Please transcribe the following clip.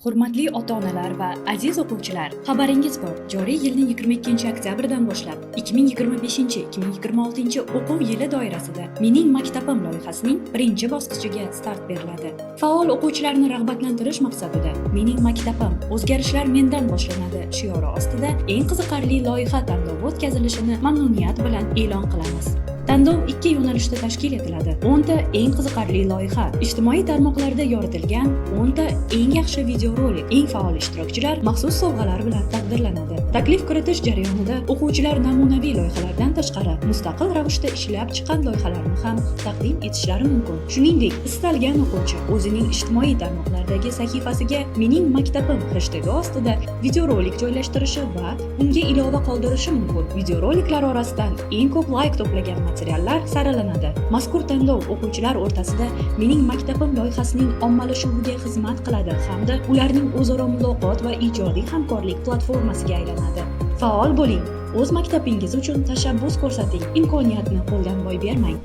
Hurmatli ota-onalar va aziz o'quvchilar, xabaringiz bor. Joriy yilning 22-oktyabridan boshlab 2025-2026 o'quv yili doirasida Mening maktabim loyihasining birinchi bosqichiga start beriladi. Faol o'quvchilarni rag'batlantirish maqsadida "Mening maktabim: o'zgarishlar mendan boshlanadi" shiori ostida eng qiziqarli loyiha tanlovi o'tkazilishini mamnuniyat bilan e'lon qilamiz. Tanlov ikki yo'nalishda tashkil etiladi. 10 ta eng qiziqarli loyiha, ijtimoiy tarmoqlarda yoritilgan 10 ta eng yaxshi videorolik, eng faol ishtirokchilar maxsus sovg'alar bilan taqdirlanadi. Taklif kiritish jarayonida o'quvchilar namunaviy loyihalardan tashqari mustaqil ravishda ishlab chiqqan loyihalarni ham taqdim etishlari mumkin. Shuningdek, istalgan o'quvchi o'zining ijtimoiy tarmoqlardagi sahifasiga "Mening maktabim" hashtagi ostida videorolik joylashtirishi va unga ilova qoldirishi mumkin. Videoroliklar orasidan eng ko'p layk to'plagan materiallar saralanadi. Mazkur tanlov o'quvchilar o'rtasida "Mening maktabim" loyihasining ommalashuviga xizmat qiladi hamda ularning o'zaro muloqot va ijodiy hamkorlik platformasiga aylanadi. Faol bo'ling, o'z maktabingiz uchun tashabbus ko'rsating, imkoniyatni qo'ldan boy bermang.